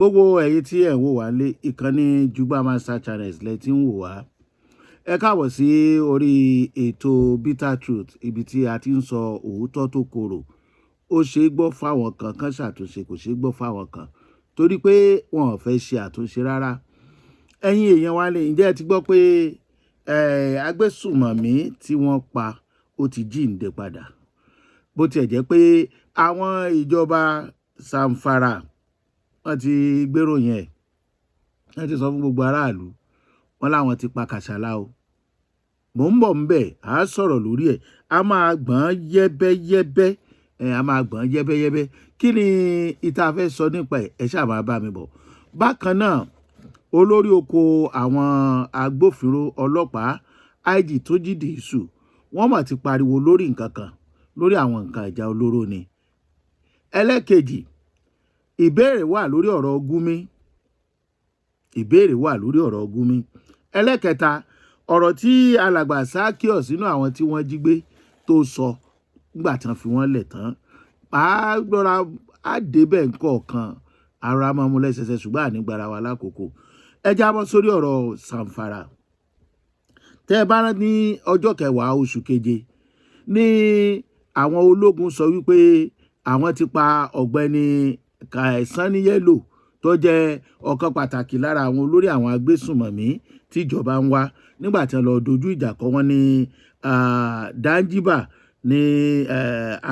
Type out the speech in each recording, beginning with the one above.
Gbogbo ẹ̀yin tí ẹ̀ ń wò wá lé ìkànnì Jugba Master Channels lẹ ti ń wò wá. Ẹ káàbọ̀ sí orí ètò Bitter Truth, ibi tí a ti ń sọ òótọ́ tó korò. Ó ṣe é gbọ́ fáwọn kan kán ṣàtúnṣe, kò ṣe é gbọ́ fáwọn kan torí pé wọn ò fẹ́ ṣe àtúnṣe rárá. Ẹ̀yin èèyàn wa lè, ǹjẹ́ ẹ ti gbọ́ pé agbésùmọ̀mí tí wọ́n pa ó ti jíǹde padà? Bó tiẹ̀ jẹ́ pé àwọn ìjọba Zamfara wọ́n ti gbéròyìn ẹ̀, wọ́n ti sọ fún gbogbo aráàlú, wọ́n láwọn ti pa Kàsálà o. Mò ń bọ̀ ńbẹ̀, à á sọ̀rọ̀ lórí ẹ̀, a máa gbọ̀n yẹ́bẹ́yẹ́bẹ́, a máa gbọ̀n yẹ́bẹ́yẹ́bẹ́. Kí ni ìta fẹ́ sọ nípa ẹ̀? Ẹ ṣáà máa bá mi bọ̀. Bákan náà, olórí oko àwọn agbófinró ọlọ́pàá IG Túnjí Dìísù, wọ́n mà ti pariwo lórí nǹkan kan, lórí àwọn nǹkan ìjà olóró ni. Ẹlẹ́kejì, ìbéèrè wà lórí ọ̀rọ̀ Gúmi. Ìbéèrè wà lórí ọ̀rọ̀ Gúmi. Ẹlẹ́kẹta, ọ̀rọ̀ tí alàgbà Zaccheaus sínú àwọn tí wọ́n jí gbé tó sọ nígbà tí wọ́n fi wọ́n lẹ̀ tán. Màá gbọ́ra á débẹ̀ nǹkan ara máa mú lẹ́sẹsẹ, ṣùgbọ́n àní gbara wa lákòókò. Ẹ jábọ́ sórí ọ̀rọ̀ Zamfara. Tẹ́ ẹ bá rántí ní ọjọ́ kẹwàá oṣù keje ní àwọn ológun sọ wípé àwọn ti pa ọ̀gbẹ́ni Sanni Yellow tó jẹ́ ọ̀kan pàtàkì lára àwọn olórí àwọn agbésùnmọ̀mí tíjọba ń wá, nígbà tí wọ́n lọ dojú ìjà kọ wọ́n ní Danjiba ní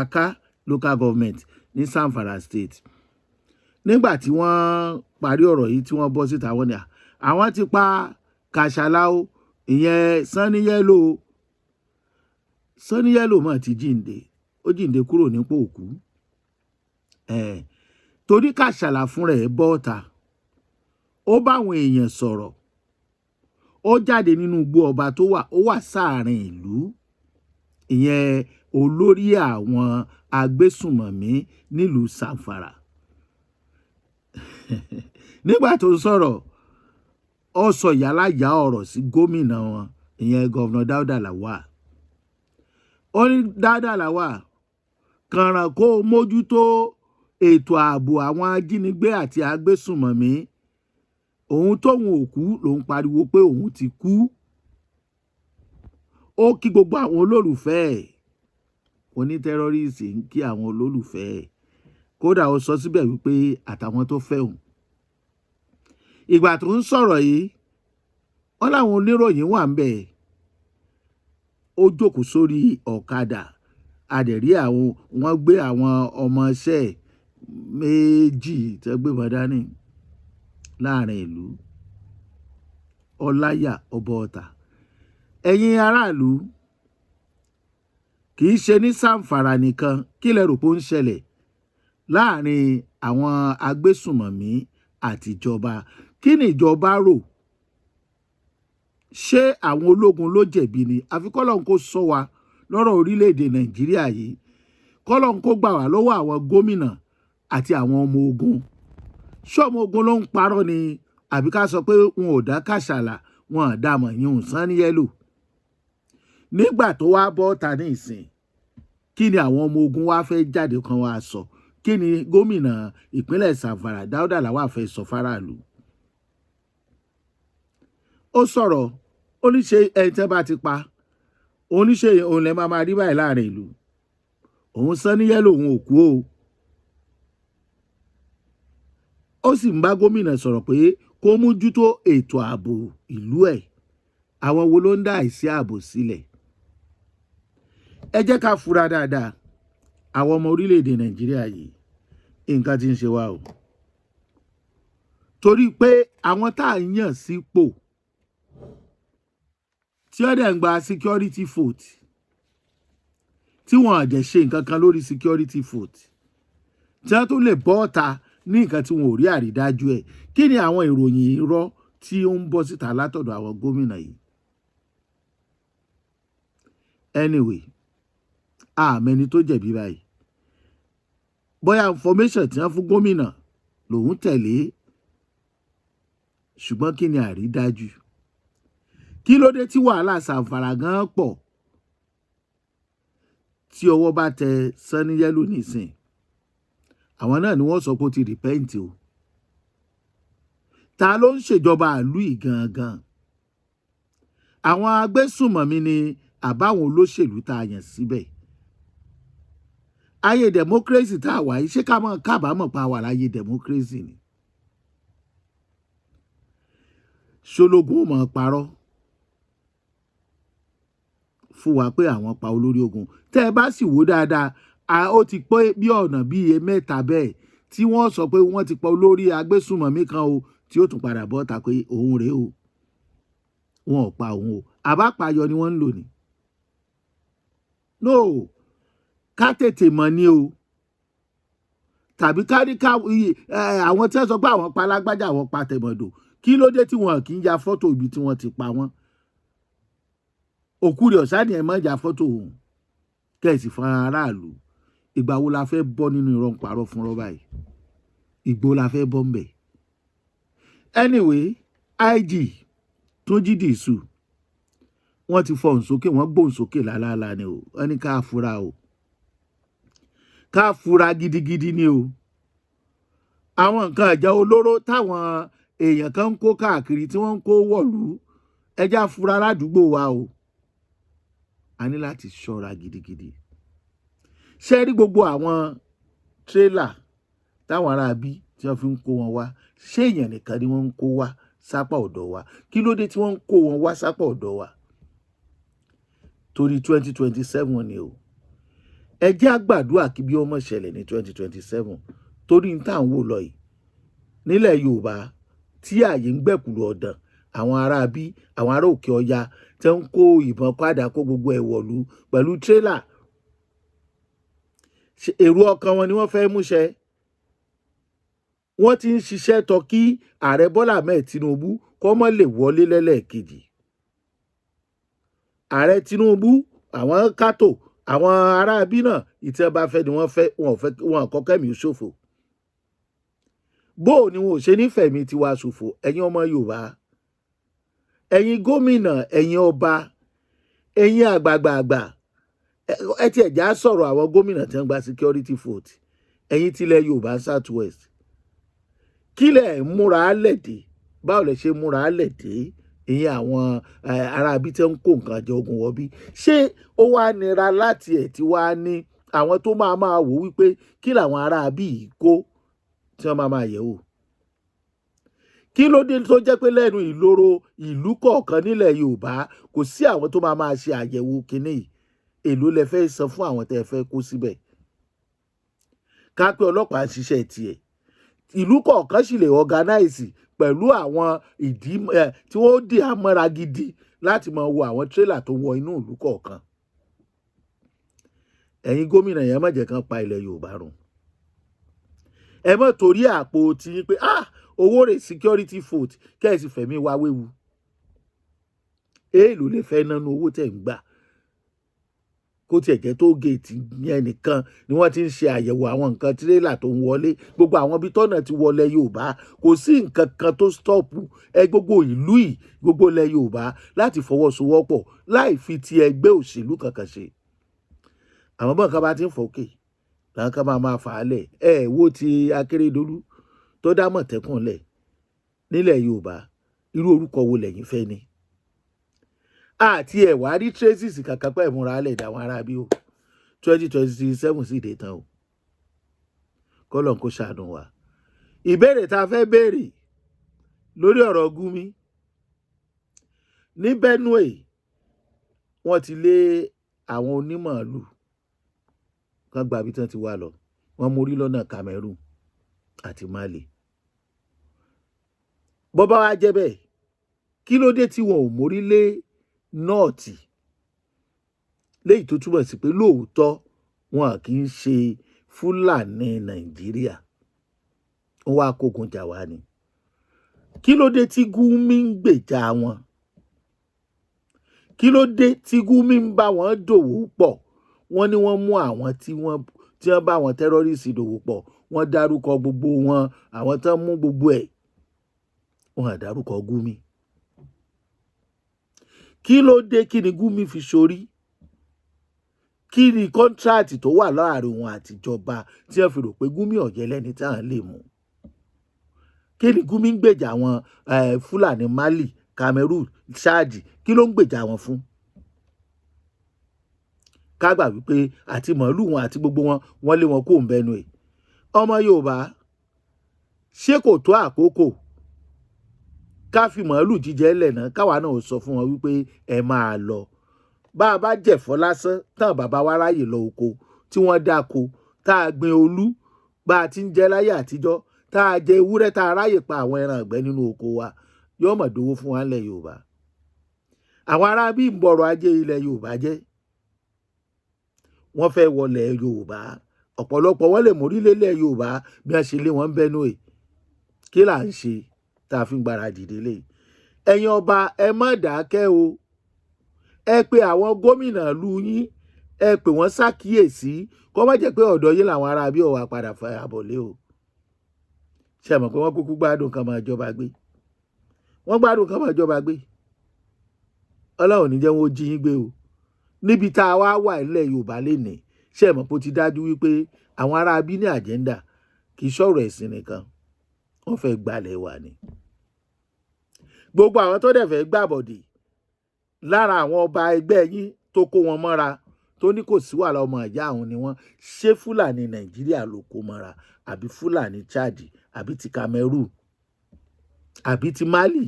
Aka local government ní Zamfara State. Nígbà tí wọ́n parí ọ̀rọ̀ yìí tí wọ́n bọ́ síta, wọ́n ní àwọn ti pa Kàsálà o, ìyẹn Sanni Yellow. Sanni Yellow mọ̀ ti jíǹde, ó jíǹde kúrò nípò òkú torí Kàsálà fúnra ẹ̀ bọ́ ọ̀tà, ó bá àwọn èèyàn sọ̀rọ̀, ó jáde nínú igbó ọba tó wà, ó wà sáàrin ìlú, ìyẹn olórí àwọn agbésùnmọ̀mí nílùú Zamfara. Nígbà tó ń sọ̀rọ̀, ó sọ ìyáláyà ọ̀rọ̀ sí gómìnà wọn, ìyẹn Governor Dauda Lawal. Ó ní Dauda Lawal kànràn kó mójútó ètò ààbò àwọn ajínigbé àti agbésùnmọ̀mí. Òun tóun ò kú lòun pariwo pé òun ti kú. Ó kí gbogbo àwọn olólùfẹ́ ẹ̀, onítẹ́rọ́rìsì ń kí àwọn olólùfẹ́ ẹ̀. Kódà ó sọ síbẹ̀ wípé àtàwọn tó fẹ́ òun. Ìgbà tó ń sọ̀rọ̀ yìí, wọ́n láwọn oníròyìn wà ń bẹ̀. Ó jókòó sórí ọ̀kadà, adẹ̀rí àwọn wọ́n gbé àwọn ọmọọṣẹ́ méjì tẹ́ gbé wọn dání láàrin ìlú. Ọláyà ọba ọ̀tà. Ẹ̀yin aráàlú, kì í ṣe ní Zamfara nìkan. Kí lẹ rò pé ó ń ṣẹlẹ̀ láàrin àwọn agbésùnmọ̀mí àtìjọba? Kí ni ìjọba rò? Ṣé àwọn ológun ló jẹ̀bi ni? Àfi kọ́lọ́hun kó sọ wa lọ́rọ̀ orílẹ̀-èdè Nàìjíríà yìí, kọ́lọ́hun kó gbà wá lọ́wọ́ àwọn gómìnà àti àwọn ọmọ ogun. Ṣé ọmọ ogun ló ń parọ́ ni, àbí ká sọ pé wọn ò dá Kàsálà, wọn ò dá mọ̀ yín Sanni Yellow? Nígbà tó wá bọ́ ta ní ìsìn, kí ni àwọn ọmọ ogun wá fẹ́ jáde kan wá sọ? Kí ni gómìnà ìpínlẹ̀ Zamfara Dauda Lawal fẹ́ sọ fáráàlú? Ó sọ̀rọ̀, ó ní ṣe ẹni tẹ́ bá ti pa, òun ní ṣe òun lè máa rí báyìí láàrin ìlú. Òun Sanni Yellow, òun ò kú o. Ó sì ń bá gómìnà sọ̀rọ̀ pé kó mójútó ètò ààbò ìlú ẹ̀. Àwọn wo ló ń dá àìsí ààbò sílẹ̀? Ẹ jẹ́ ká fura dáadáa. Àwọn ọmọ orílẹ̀-èdè Nàìjíríà yìí, nǹkan tí ń ṣe wá o, torí pé àwọn tá à ń yàn sípò tí ó dẹ̀ ń gba security vote, tí wọ́n á jẹ́ ṣe nǹkan kan lórí security vote, tí wọ́n tó lè bọ́ ọ̀ta ní nǹkan tí wọn ò rí àrídájú ẹ̀. Kí ni àwọn ìròyìn irọ́ tí ó ń bọ́ síta látọ̀dọ̀ àwọn gómìnà yìí? Anyway, àmẹ́ni tó jẹ̀bi báyìí. Bóyá information tí wọ́n fún gómìnà lòun tẹ̀lé, ṣùgbọ́n kí ni àrídájú? Kí ló dé tí wàhálà Zamfara gan pọ̀? Tí ọwọ́ bá tẹ Sanni Yellow nísìn, àwọn náà ni wọ́n sọ pé ó ti repent o. Ta ló ń ṣèjọba ìlú yìí gangan? Àwọn agbésùnmọ̀mí ni àbáwọn olóṣèlú tá a yàn síbẹ̀? Ayé democracy tá a wà yìí, ṣé ká mọ̀ kábàámọ̀ pa wà láyé democracy ni? Ṣológun ó mọ̀ parọ́ fún wa pé àwọn pa olórí ogun? Tẹ́ ẹ bá sì wò dáadáa, ó ti pé bí ọ̀nà bíi mẹ́ta bẹ́ẹ̀ tí wọ́n sọ pé wọ́n ti pa olórí agbésùnmọ̀mí kan o, tí ó tún padà bọ́ ta pé òun rèé o, wọn ò pa òun o, àbápayọ ni wọ́n ń lò ní. No, ká tètè mọ̀ ni o, tàbí ká ní ká àwọn tí wọ́n sọ pé àwọn pa alágbájá, àwọn pa tẹ̀mọ̀dò, kí ló dé tí wọn kì í ya fọ́tò ibi tí wọ́n ti pa wọ́n? Òkú rẹ̀ ọ̀sán ni ẹ̀ mọ́ ya fọ́tò òun kẹ̀sì fún aráàlú. Ìgbà wo la fẹ́ bọ́ nínú irọ́ ń parọ́ fún rọ́bà yìí? Ìgbó la fẹ́ bọ́ ń bẹ̀. Anyway, IG Túnjí Dìsù, wọ́n ti fọhùn sókè, wọ́n gbóhùn sókè lálálá ni o. Wọ́n ní ká fura o, ká fura gidigidi ni o. Àwọn nǹkan ìjà olóró táwọn èèyàn kan ń kó káàkiri, tí wọ́n ń kó wọ̀lú, ẹjá fura ládùúgbò wa o. A ní láti ṣọ́ra gidigidi. Ṣé rí gbogbo àwọn tírélà táwọn ará bí tí wọ́n fi ń kó wọn wá, ṣé èèyàn nìkan ni wọ́n ń kó wá sápá ọ̀dọ̀ wa? Kí ló dé tí wọ́n ń kó wọn wá sápá ọ̀dọ̀ wa? Torí 2027 ni o. Ẹ jẹ́ á gbàdúrà kí bí ọmọ ṣẹlẹ̀ ní 2027, torí n tá à ń wò lọ yìí nílẹ̀ Yorùbá tí ààyè ń gbẹ̀kùrù ọ̀dàn, àwọn ará bí, àwọn ará òkè ọya tí ń kó ìbọn kádà, kó gbogbo ẹ̀ wọ̀lú pẹ̀lú tírélà, èrò ọkàn wọn ni wọ́n fẹ́ múṣẹ. Wọ́n ti ń ṣiṣẹ́ tọ kí ààrẹ Bọ́lá Ahmed Tinubu kó mọ́ lè wọlé lẹ́lẹ́kejì. Ààrẹ Tinubu, àwọn kátó àwọn ará bí náà, ìtẹ́ bá fẹ́ ni wọ́n fẹ́, wọn ò fẹ́ wọn kọ́ kẹ́mi ṣòfò. Bó o ni wọn ò ṣe nífẹ̀ẹ́ mi tiwa ṣòfò. Ẹ̀yin ọmọ Yorùbá, ẹ̀yin gómìnà, ẹ̀yin ọba, ẹ̀yin àgbààgbààgbà, ẹ tiẹ̀ já sọ̀rọ̀ àwọn gómìnà tí wọ́n gba security vote, ẹ̀yin tilẹ̀ Yorùbá, South West, kílẹ̀ ń múra lẹ̀ dé? Báwo lẹ ṣe múra lẹ̀ dé? Ìyẹn àwọn ará bí tí wọ́n ń kó nǹkan jẹ ogun wọ̀ bí, ṣé ó wá nira láti ẹ̀ tí wá ní àwọn tó máa máa wò wípé kí làwọn ará bí yìí kó tí wọ́n máa máa yẹ̀ wò? Kí ló dé tó jẹ́ pé lẹ́nu ìloro ìlú kọ̀ọ̀kan nílẹ̀ Yorùbá, kò sí àwọn tó máa máa ṣe àyẹ̀wò kínní yìí? Èló lẹ fẹ́ san fún àwọn tẹ́ ẹ fẹ́ kó síbẹ̀? Ká pé ọlọ́pàá ń ṣiṣẹ́ tiẹ̀, ìlú kọ̀ọ̀kan sì lè organize pẹ̀lú àwọn ìdí ẹ̀ tí wọ́n dì á mọ́ra gidi láti máa wo àwọn tírélà tó wọ inú ìlú kọ̀ọ̀kan. Ẹ̀yin gómìnà yẹn, má jẹ́ kán pa ilẹ̀ Yorùbá run. Ẹ má torí àpò tí yín pé ah, owó rẹ̀ security vote, kẹ́ẹ̀sì fẹ̀mí wa wéwu. Èèlò lè fẹ́ nánú owó tẹ̀ ń gbà? Kó tiẹ̀ jẹ́ tó géètì yẹn nìkan ni wọ́n ti ń ṣe àyẹ̀wò àwọn nǹkan tírélà tó ń wọlé, gbogbo àwọn ibi tọ́nà ti wọlé Yorùbá, kò sí nǹkan kan tó stop ẹ gbogbo ìlú yìí, gbogbo ilẹ̀ Yorùbá láti fọwọ́sowọ́pọ̀ láì fi ti ẹgbẹ́ òṣèlú kankan ṣe. Àwọn bọ́n kan bá ti ń fòkè làwọn kan máa máa fà á lẹ̀. Ẹ wo ti Akérédolú tó dá Mọ̀tẹ́kùn lẹ̀ nílẹ̀ Yorùbá, irú orúkọ wo lẹ́yìn fẹ́ ni? Àti ẹ̀ wá rí traces kankan pẹ́ múra lẹ̀ dáwọn ará bí o. 2027 sì dé tán o, kọ́lọ̀ kó ṣàánú wa. Ìbéèrè tá a fẹ́ béèrè lórí ọ̀rọ̀ Gumi ní Benue, wọ́n ti lé àwọn onímọ̀ọ́lù kan gba ibi tí wọ́n ti wá lọ, wọ́n mórí lọ́nà Cameroon àti Mali. Bó bá wá jẹ́ bẹ́ẹ̀, kí ló dé tí wọn ò mórí lé North? Léyìí tó túmọ̀ sí pé lóòótọ́ wọn kì í ṣe Fúlàní Nàìjíríà, wọ́n wá kógun jà wá ni. Kí ló dé tí Gumi ń gbèjà wọn? Kí ló dé tí Gumi ń bá wọn dòwò pọ̀? Wọ́n ní wọ́n mú àwọn tí wọ́n bá àwọn terrorist dòwò pọ̀, wọ́n dárúkọ gbogbo wọn, àwọn tán mú gbogbo ẹ̀, wọ́n á dárúkọ Gumi. Kí ló dé? Kí ni Gumi fi sórí? Kí ni contract tó wà láàrin òun àtìjọba tí wọ́n fi rò pé Gumi ọ̀jẹ̀ lẹ́ni tí à ń lè mú? Kí ni Gumi ń gbèjà àwọn Fúlàní Mali, Cameroon, Chad? Kí ló ń gbèjà wọn fún? Ká gbà wípé àti màálù wọn àti gbogbo wọn, wọ́n lé wọn kó ń Benue. Ọmọ Yorùbá, ṣé kò tó àkókò ká fi màálù jíjẹ lẹ̀ náà, káwa náà sọ fún wọn wípé ẹ máa lọ? Bá a bá jẹ̀fọ́ lásán tán, bàbá wa ráyè lọ oko tí wọ́n dáko, tá a gbin olú bá a ti ń jẹ láyé àtijọ́, tá a jẹ ewúrẹ́, tá a ráyè pa àwọn ẹran ìgbẹ́ nínú oko wa, yóò mọ̀ dówó fún wa nílẹ̀ Yorùbá. Àwọn ará bí ń bọ̀rọ̀ ajé ilẹ̀ Yorùbá jẹ́, wọ́n fẹ́ wọlé Yorùbá. Ọ̀pọ̀lọpọ̀ wọ́n lè mórí lélẹ̀ Yorùbá bí wọ́n ṣe lé wọn Benue. Kí là ń ṣe tá a fi ń gbára dìde lé? Ẹ̀yin ọba, ẹ má dákẹ́ o. Ẹ pe àwọn gómìnà ìlú yín, ẹ pè wọ́n ṣàkíyèsí, kó má jẹ́ pé ọ̀dọ̀ yín làwọn ará bí ọ̀wà padà fẹ́ àbọ̀lé o. Ṣe mọ̀ pé wọ́n kúkú gbádùn kan máa jọba gbé? Wọ́n gbádùn kan máa jọba gbé. Ọlọ́run ní jẹ́ wọ́n jí yín gbé o. Níbi tá a wá wà ilẹ̀ Yorùbá lénìí, ṣe mọ̀ pé ó ti dájú wípé àwọn ará bí ní agenda? Kì í ṣọ̀rọ̀ ẹ̀sìn nìkan, wọ́n fẹ́ gbalẹ̀ wa ni. Gbogbo àwọn tó dẹ̀ fẹ́ gbàbọ̀dè lára àwọn ọba ẹgbẹ́ yín tó kó wọn mọ́ra, tó ní kò sí wàhálà, ọmọ ìyá àwọn ni wọ́n, ṣé Fúlàní Nàìjíríà ló kó mọ́ra, àbí Fúlàní Chad, àbí ti Cameroon, àbí ti Mali?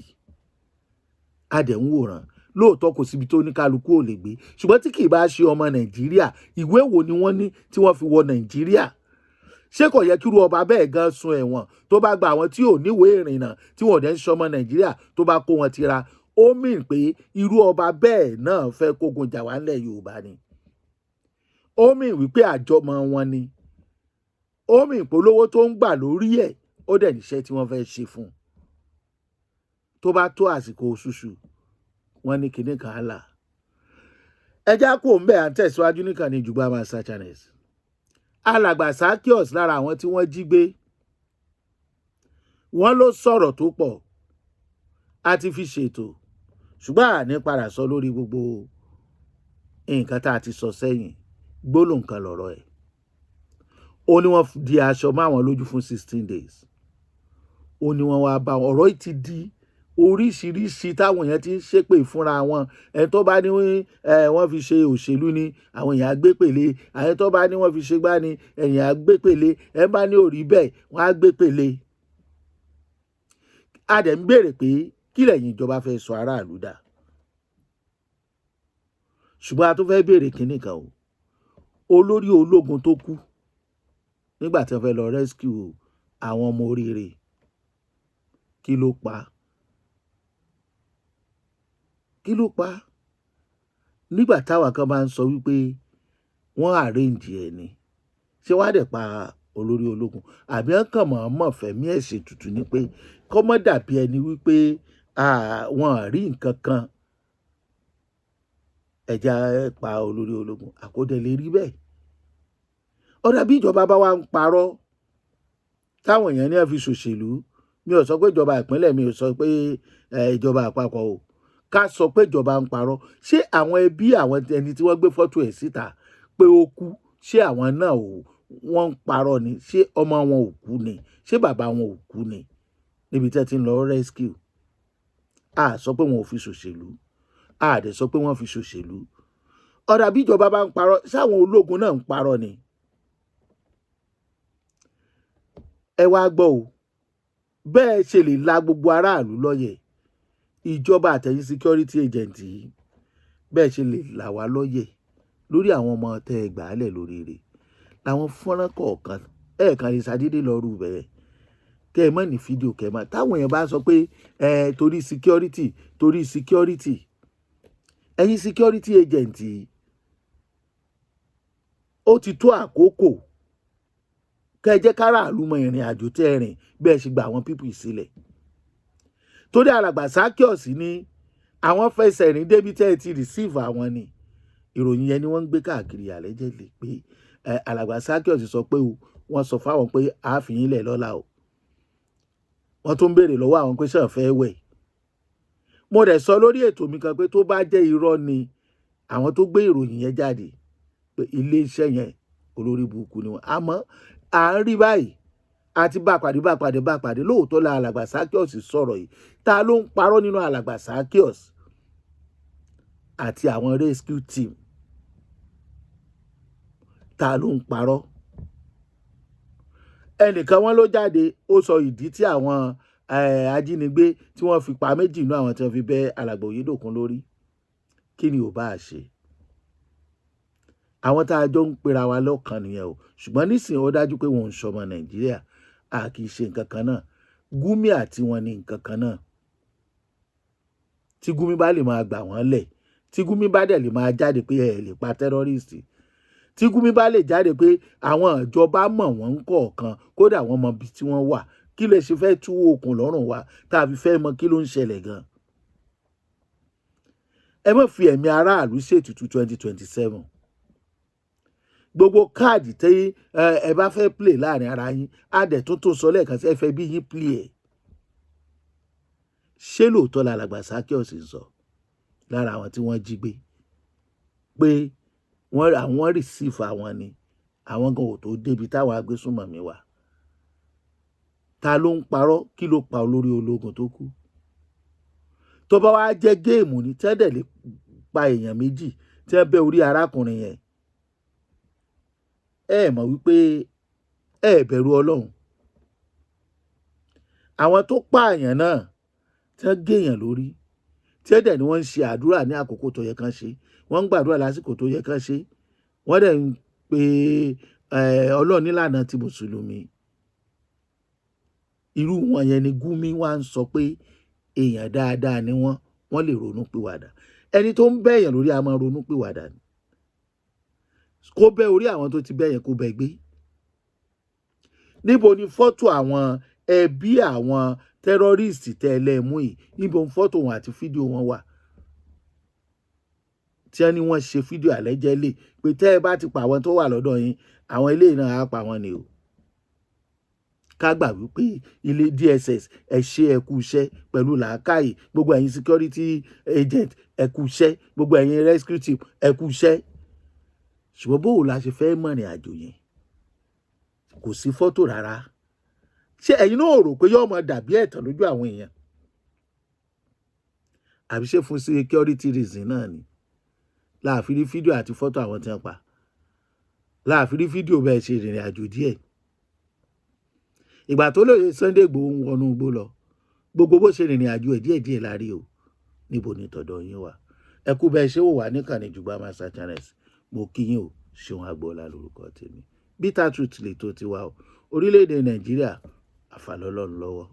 A dẹ̀ ń wòran. Lóòótọ́, kò síbi tó ní kálukú ò lè gbé, ṣùgbọ́n tí kì í bá ṣe ọmọ Nàìjíríà, ìwé wo ni wọ́n ní tí wọ́n fi wọ Nàìjíríà? Ṣé kò yẹ kíru ọba bẹ́ẹ̀ gan sun ẹ̀wọ̀n tó bá gba àwọn tí ò níwèé ìrìnnà, tí wọ́n dẹ̀ ń ṣọmọ Nàìjíríà, tó bá kó wọn tira? Ó mìn pé irú ọba bẹ́ẹ̀ náà fẹ́ kógun jà wá ńlẹ̀ Yorùbá ni. Ó mìn wípé àjọmọ̀ wọn ni. Ó mìn pé olówó tó ń gbà lórí ẹ̀, ó dẹ̀ níṣẹ́ tí wọ́n fẹ́ ṣe fún un. Tó bá tó àsìkò òṣùṣù, wọ́n ní kinní kan á là. Ẹjá kò ń bẹ̀, à ń tẹ̀síwájú nìkan ní Jùgbà Master Channels. Alàgbà Zaccheaus, lára àwọn tí wọ́n jí gbé, wọ́n ló sọ̀rọ̀ tó pọ̀. A ti fi ṣètò, ṣùgbọ́n àní padà sọ lórí gbogbo nǹkan tá a ti sọ sẹ́yìn. Gbólóhùn kan lọ̀rọ̀ ẹ̀. Ó ní wọ́n di aṣọ máwọn lójú fún 16 days. Ó ní wọ́n wá bá wọn. Ọ̀rọ̀ yìí ti di oríṣiríṣi táwọn èèyàn ti ń ṣépè fúnra wọn. Ẹni tó bá ní wọ́n fi ṣe òṣèlú ni, àwọn èèyàn á gbé pèlè. Ẹni tó bá ní wọ́n fi ṣe gbá ni, èèyàn á gbé pèlè. Ẹni bá ní òrí bẹ́ẹ̀, wọ́n á gbé pèlè. A dẹ̀ ń béèrè pé kí lẹ̀yin ìjọba fẹ́ sọ aráàlú dà? Ṣùgbọ́n a tún fẹ́ béèrè kinní kan o. Olórí ológun tó kú nígbà tí wọ́n fẹ́ lọ rescue àwọn ọmọ oríire, kí ló pa? Kí ló pa? Nígbà táwa kan bá ń sọ wípé wọ́n arrange ẹ̀ ni, ṣé wàá dẹ̀ pa olórí ológun, àbí wọ́n kàn mọ̀ọ́mọ̀ fẹ̀mí ẹ̀ ṣètùtù ni pé kọ́ mọ́ dàbí ẹni wípé wọ́n rí nǹkan kan, ẹ̀já pa olórí ológun? Àkódẹ lè rí bẹ́ẹ̀. Ọ̀dà bí ìjọba bá wá ń parọ́ táwọn èèyàn ní ẹ̀ fi ṣòṣèlú, mi ò sọ pé ìjọba ìpínlẹ̀, mi ò sọ pé ìjọba àpapọ̀ o. Ká sọ pé ìjọba ń parọ́, ṣé àwọn ẹbí àwọn ẹni tí wọ́n gbé fọ́tò ẹ̀ síta pé ó kú, ṣé àwọn náà ò wọ́n ń parọ́ ni? Ṣé ọmọ wọn ò kú ni? Ṣé bàbá wọn ò kú ni níbi tí wọ́n ti ń lọ rescue? A sọ pé wọn ò fi ṣòṣèlú, a dẹ̀ sọ pé wọ́n fi ṣòṣèlú. Ọ̀dà bí ìjọba bá ń parọ́, ṣáwọn ológun náà ń parọ́ ni? Ẹ wá gbọ́ o. Bẹ́ẹ̀ ṣe lè la gbogbo aráàlú lọ́yẹ̀, ìjọba àtẹ̀yìn security agent yìí, bẹ́ẹ̀ ṣe lè là wá lọ́yẹ̀ lórí àwọn ọmọ tẹ́ ẹ gbà á lẹ̀ lóríire làwọn fọ́nrán kọ̀ọ̀kan, ẹ̀ kàn lè ṣàdédé lọ rú bẹ́ẹ̀ kẹ́ ẹ mọ̀ ní fídíò kẹ́ ẹ mọ̀. Táwọn èèyàn bá sọ pé ẹ torí security, torí security, ẹ̀yin security agent yìí, ó ti tó àkókò kẹ́ ẹ jẹ́ káràlú mọ ìrìn àjò tẹ́ ẹ rìn, bẹ́ẹ̀ ṣe gba àwọn people sílẹ̀. Torí alàgbà Zaccheaus ní àwọn fẹsẹ̀ rìn débi tẹ́ ẹ ti receive àwọn ni. Ìròyìn yẹn ni wọ́n ń gbé káàkiri allegedly pé alàgbà Zaccheaus sọ pé o wọ́n sọ fáwọn pé àáfin ilẹ̀ lọ́la o. Wọ́n tún ń béèrè lọ́wọ́ àwọn pé ṣé fẹ́ wẹ̀. Mo dẹ̀ sọ lórí ètò mi kan pé tó bá jẹ́ irọ́ ni àwọn tó gbé ìròyìn yẹn jáde, pé iléeṣẹ́ yẹn, olórí burúkú ni wọ́n. Àmọ́ à ń rí báyìí, Àti bá pàdé, bá pàdé, bá pàdé. Lóòótọ́ la alàgbà Zaccheaus sọ̀rọ̀ yìí. Ta ló ń parọ́ nínú alàgbà Zaccheaus àti àwọn rescue team? Ta ló ń parọ́? Ẹnìkan wọn ló jáde, ó sọ ìdí tí àwọn ajínigbé tí wọ́n fi pa méjì nínú àwọn tí wọ́n fi bẹ́ alàgbà Oyèdòkun lórí. Kí ni ò bá ṣe? Àwọn tá a jọ ń pera wa lọ́kàn nìyẹn o. Ṣùgbọ́n nísìnyí, ó dájú pé wọn ò ń ṣọmọ Nàìjíríà. A kì í ṣe nǹkan kan náà. Gumi àti wọn ní nǹkan kan náà. Tí Gumi bá lè máa gbà wọ́n lẹ̀, tí Gumi bá dẹ̀ lè máa jáde pé ẹ lè pa terrorist, tí Gumi bá lè jáde pé àwọn ìjọba mọ̀ wọ́n ń kọ̀ọ̀kan, kódà wọ́n mọ ibi tí wọ́n wà, kí lè ṣe fẹ́ tú okùn lọ́rùn wa tá a fi fẹ́ mọ kí ló ń ṣẹlẹ̀ gan? Ẹ má fi ẹ̀mí aráàlú ṣètùtù 2027. Gbogbo káàdì tí ẹ bá fẹ́ play láàrin ara yín, á dẹ̀ tó tó sọ lẹ́ẹ̀kan sí, ẹ fẹ́ bí yín play ẹ̀. Ṣé lóòótọ́ la alàgbà Zaccheaus ń sọ lára àwọn tí wọ́n jí gbé pé wọ́n àwọn receive àwọn ni àwọn gan ò tó débi táwọn agbésùnmọ̀mí wà? Ta ló ń parọ́? Kí ló pa olórí ológun tó kú? Tó bá wá jẹ́ game ní tẹ́lẹ̀ lè pa èèyàn méjì tí wọ́n bẹ́ orí arákùnrin yẹn, ẹ mọ̀ wípé ẹ bẹ̀rù Ọlọ́run. Àwọn tó pààyàn náà, tí wọ́n géèyàn lórí, tí ẹ̀dẹ̀ ni wọ́n ń ṣe àdúrà ní àkókò tó yẹ kán ṣe, wọ́n ń gbàdúrà lásìkò tó yẹ kán ṣe, wọ́n dẹ̀ ń pe Ọlọ́run nílànà ti mùsùlùmí. Irú wọn yẹn ni Gumi wá ń sọ pé èèyàn dáadáa ni wọ́n, wọ́n lè ronú pìwàdà. Ẹni tó ń bẹ̀yàn lórí a máa ronú pìwàdà ni. Kó bẹ́ orí àwọn tó ti bẹ́ yẹn, kó bẹ́ gbé. Níbo ni fọ́tò àwọn ẹbí àwọn terrorist tẹ́lẹ̀ mú yìí? Níbo ni fọ́tò wọn àti fídíò wọn wà tí wọ́n ní wọ́n ṣe fídíò allegedly pé tẹ́ ẹ bá ti pa àwọn tó wà lọ́dọ̀ yín, àwọn eléyìí náà á pa wọ́n ni o? Ká gbà wípé ilé DSS, ẹ ṣe, ẹ kú iṣẹ́ pẹ̀lú làákàyè. Gbogbo ẹ̀yin security agent, ẹ kú iṣẹ́. Gbogbo ẹ̀yin rescue team, ẹ kú iṣẹ́. Ṣùgbọ́n bóò la ṣe fẹ́ mọ̀rìn àjò yẹn? Kò sí fọ́tò rárá. Ṣé ẹ̀yin náà rò pé yóò máa dàbí ẹ̀tàn lójú àwọn èèyàn? Àbí ṣé fún security reason náà ni láàfin rí fídíò àti fọ́tò àwọn tí wọ́n pa, láàfin rí fídíò bẹ́ẹ̀ ṣe rìnrìn àjò díẹ̀? Ìgbà tó lóye Sunday Igboho ń wọnú igbó lọ, gbogbo bó ṣe rìnrìn àjò ẹ̀ díẹ̀díẹ̀ la rí o. Níbo ni tọ̀dọ̀ yín wà? Ẹ kú bẹ́ẹ̀ ṣé wò wá níkànnì Jùgbà Master Channels. Mo kí yín o. Ṣeun Agboola lórúkọ tèmi. Bitter Truth lè tó tiwa o. Orílẹ̀-èdè Nàìjíríà, àfàlọ́lọ́run lọ́wọ́.